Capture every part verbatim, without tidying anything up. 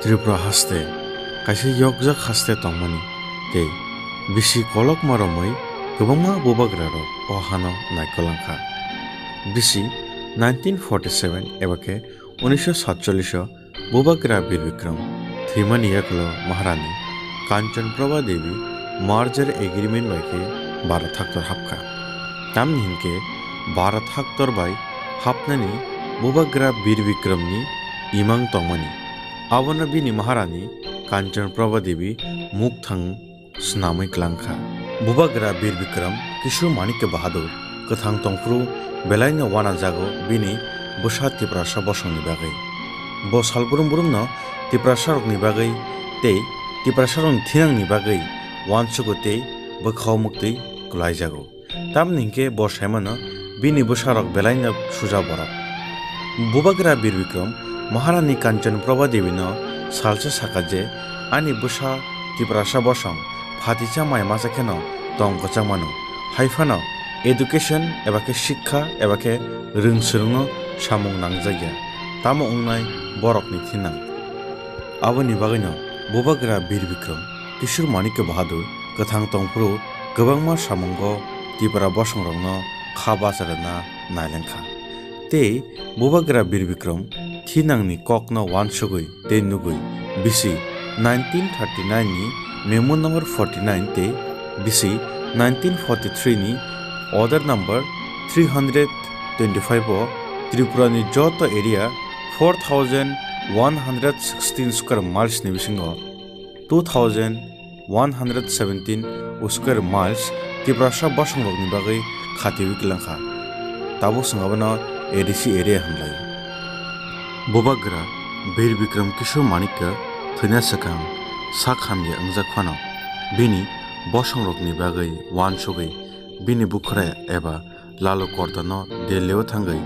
Tripura haste kaisa yokjak haste tongmani tei bisi kolokma romwi kwbangma bubagrarok o hano naikolangkha. Bisi nineteen forty seven eba khe unisho satchollish o Bubagra Bir Bikram thwimani yagulo Maharani Kanchan Prabha Devi merger agreement bai khe Bharat haktor hapkha. Tamni hinkhe Bharat haktor bai hapnani Bubagra Bir Bikramni imang tongmani. Abono bini Maharani Kanchan Prabha Devi mukthang swnamwi klangkha. Bubagra Bir Bikram Kishore Manikya Bahadur kwthang tongphuru belaino wanajago bini bwsa Tiprasa bosongni bagwi. Bo salbrum brumno Tiprasarokni bagwi tei Tiprasarokni thinangni bagwi uansugo tei bwkhao muktwi kwlaijago. Tamni hinkhe bo saimano bini bwsarok belaino suja borok. Bubagra Bir Bikram Maharani Kanchan Prabha Devino salsa sakha je, "Ani bwsa Tiprasa bosong phaticha mai masa kheno tong kwchang mano. Hai phano education eba khe sikha eba khe rwng swrwngno samung nangjakya. Tamo wngnai borokni thinang." Aboni bagwino Bubagra Bir Bikram Kishore Manikya Bahadur kwthang tongphuru kwbangma samungo Tipra bosongrokno kha bacha rwna nailengkha. Tei Bubagra Bir Bikram thinangni kokno uansugwi tei nugwi bisi nineteen thirty nine ni memo number forty nine tei bisi nineteen forty three ni order number three hundred twenty five o Tripura ni joto area four thousand one hundred sixteen square miles ni bisingo two thousand one hundred seventeen square miles Tiprasa bosongrokni bagwi khatiwi klangkha. Tabuk chwng abono A D C area hwnlai. Bubagra Bir Bikram Kishore Manikya thwina swkang sak hamya wngjak phano bini bosongrokni bagwi uansugwi bini bukhra eba Lalu Kordano Delhi-o thangwi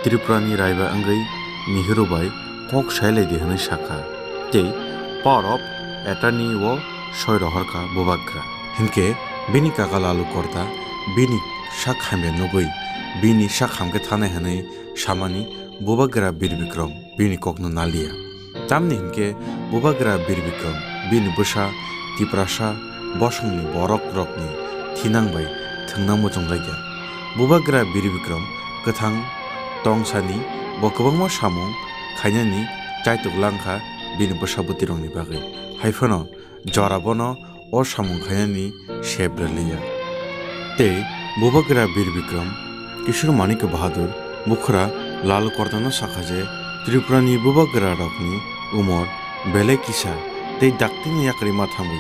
Tripurani raiba wngwi Nehru bai kok sailai di hwnwi sakha tei power of attorney-o soi rohorkha Bubagra. Hinkhe bini kaka Lalu Korda bini sak hamya nugwi bini sak hamkhe thanai hwnwi samani Bubagra Bir Bikram bini kokno naliya. Tamni hinkhe Bubagra Bir Bikram bini bwsa Tiprasa bosongni borok rokni thinang bai thwngna muchungjakya. Bubagra Bir Bikram kwthang tongsani bo kwbangma samung khainani chaituk langkha bini bwsa bwtwi rokni bagwi. Haiphano jora bono o samung khainani sep rwliya. Tei Bubagra Bir Bikram Kishore Manikya Bahadur bukhra Lal Kordano sakha je Tripurani bubagra rokni umor belai kisa tei daktino yakarwi ma thangwi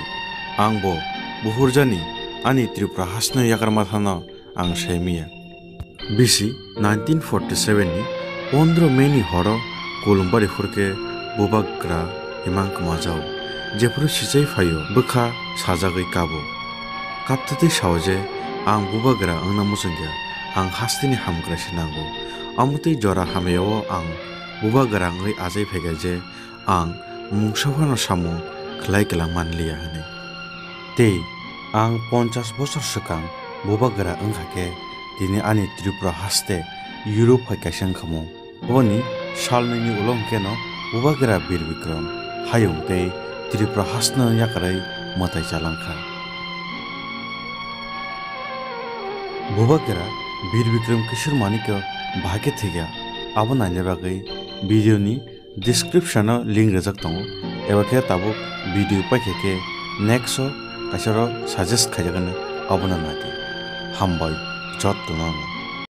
ang bo buhurjani ani Tripura hasteno yakarma thano ang saimiya. Bisi nineteen forty seven ni pondro May ni horo Kulumbari phurkhe Bubagra imang kwmajao. Jephuru sichai phaio bwkha sajagwi kabo. Kaptwtwi sao je, "Ang Bubagra wngna muchungya, ang hasteni hamkrai se nango. Amotwi jora hamyao ang Bubagra wngwi achai phaikha je, ang mungsa phano samung khlai kwlang manliya," hwnwi. Tei ang ponchash bochor swkang Bubagra wngkha khe, tini ani Tripura haste Europe hai kaisa wngkha mung. Boni salnwini ulo hwnkhe no Bubagra Bir Bikram hayung tei Tripura hasteno yakarwi mwtai chalangkha. Bubagra Bir Bikram Kishore Manikya bahai khe thwikha, abo naina bagwi video ni description o link rwjak tongo, eba khe tabuk video paikha khe next o kaisa ro suggest khaijagani abono naidi. Hambai jottono.